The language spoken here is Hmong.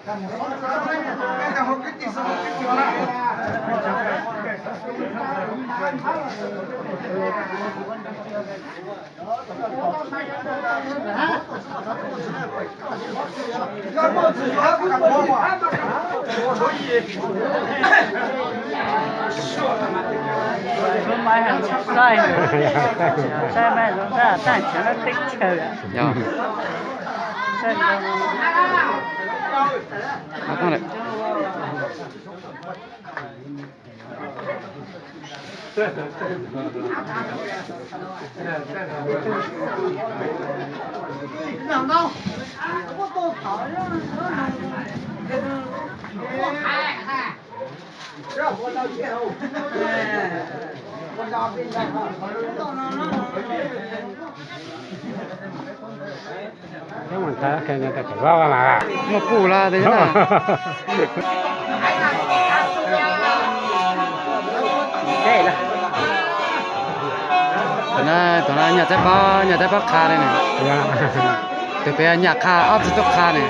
Lub maiv heev, saib, saib maiv zoo ntag, tag nrho lub teb chaws. Muaj pum lawm tiag. Tus no, tus no nyaj txaib pob, nyaj txaib pob qha li ne. Tus pem nyaj qha, ob tug tub qha ne.